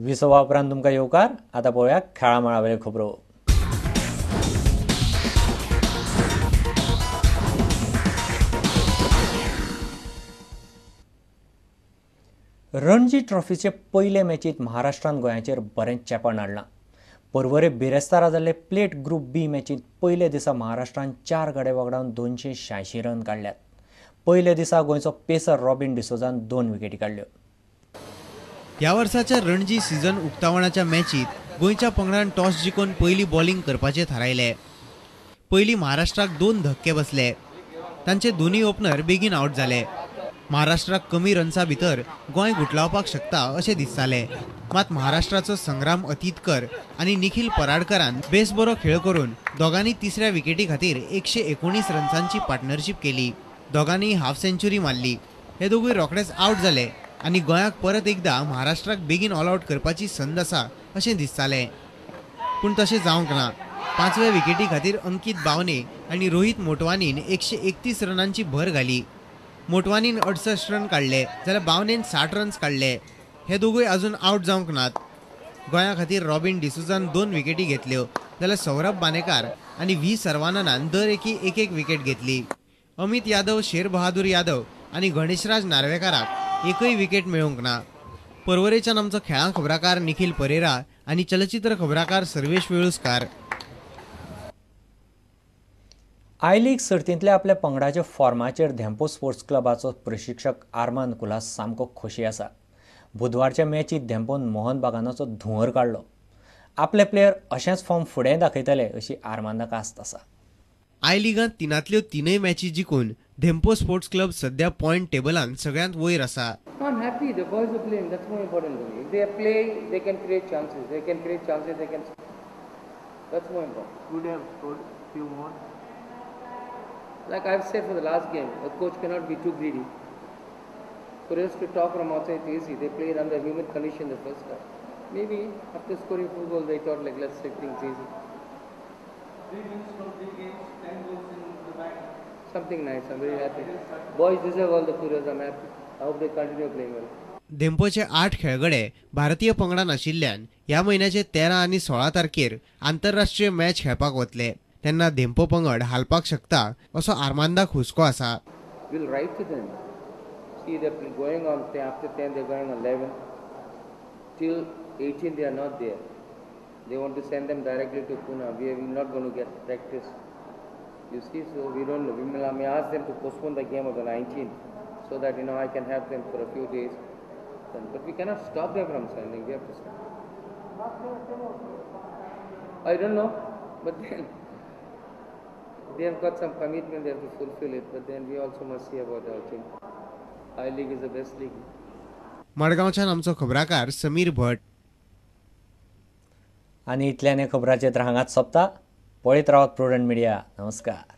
विसवा उपरांत तुमकां येवकार. आतां पळोवया खेळा मळावेल्यो खबरो. रणजी ट्रॉफीचे पयले मॅचींत महाराष्ट्रान गोंयाचेर बरेंच चेपण हाडलां. पर्वरे बिरेस्तारा जाल्ले प्लेट ग्रुप बी मॅचींत पयले दिसा महाराष्ट्रान 4 गडे वगडावन 286 रन काडल्यात. पयले दिसा गोंयचो पेसर रॉबिन डिसोजान 2 विकेटी काडल्यो. ह्या वर्साच्या रणजी सीझन उक्तावणाच्या मॅचीत गोंयच्या पंगडान टॉस जिखून पयली बॉलिंग करपाचें थारायलें. पयली महाराष्ट्राक 2 धक्के बसले. तांचे दोनूय ओपनर बेगीन आवट जाले. महाराष्ट्राक कमी रन्सा भितर गोंय गुटलावपाक शकता अशें दिसतालें. मात महाराष्ट्राचो संग्राम अतीतकर आनी निखिल पराडकरान बेस बरो खेळ करून दोगांनी तिसऱ्या विकेटी खातीर 119 रन्सांची पार्टनरशीप केली. दोगांनी हाफ सेंचुरी मारली. हे दोगूय रोखडेच आवट जाले आनी गोंयाक परत एकदा महाराष्ट्राक बेगीन ऑल आवट करपाची संद आसा अशें दिसतालें. पूण तशें जावंक ना. 5व्या विकेटी खातीर अंकित बावने आनी रोहित मोटवानीन 131 रनांची भर घाली. मोटवानीन 68 रन काडले जाल्यार बावनेन 60 रन्स काडले. हे दोगूय अजून आवट जावंक नात. गोंया खातीर रॉबिन डिसोजान 2 विकेटी घेतल्यो जाल्यार सौरभ बानेकार आनी व्ही सर्वाननान दर एकी 1-1 विकेट घेतली. अमित यादव, शेर बहादूर यादव आनी गणेशराज नार्वेकाराक एकय विकेट मेळूंक ना. पर्वरेच्यान आमचो खेळां खबराकार निखिल परेरा आनी चलचित्र खबराकार सर्वेश वेळुस्कार. I league सर्तींतल्या आपल्या पंगडाच्या फॉर्माचेर धेंपो स्पोर्ट्स क्लबाचो प्रशिक्षक आरमान कुलास सामको खोशी आसा. बुधवारच्या मॅचींत धेंपोन मोहन बागानाचो धुंवर काडलो. आपले प्लेयर अशेंच फॉर्म फुडें दाखयतले अशी आरमानाक आस्त आसा. I लिगांत 3तल्यो 3 मॅची जिखून धेंपो स्पोर्ट्स क्लब सध्या पॉयंट टेबलांत सगळ्यांत वयर आसा. I'm happy the boys are playing. That's more important to me. If they play, they can create chances. They can create chances. They can. That's more important. Could have scored few more. Like I've said for the last game, a coach cannot be too greedy. For us to talk from outside, it's easy. They played under humid condition the first half. Maybe after scoring 4 goals, they thought like let's take things easy. 3 wins from 3 games, 10 goals in the bag. Something nice. I'm very happy. Boys deserve all the kudos. I'm happy. I hope they continue playing well. धेंपोचे 8 खेळगडे भारतीय पंगडान आशिल्ल्यान ह्या म्हयन्याचे 13 आनी 16 तारखेर आंतरराष्ट्रीय match खेळपाक वतले. तेन्ना धेंपो पंगड हालपाक शकता असो आरमांदाक हुस्को आसा. We'll write to them. See, they're going on after 10, they're going on 11. Till 18, they are not there. They want to send them directly to Pune. We are not going to get practice. You see, so we don't know. We may ask them to postpone the game of the 19th so that you know I can have them for a few days. Then, but we cannot stop them from sending. We have to send. I don't know, but then they have got some commitment, they have to fulfill it, but then we also must see about our team. I League is the best league. मडगांवच्यान आमचो खबराकार समीर भट. आनी इतल्यान खबराचेर हांगाच सोंपता. पळयत रावत prudent media. नमस्कार.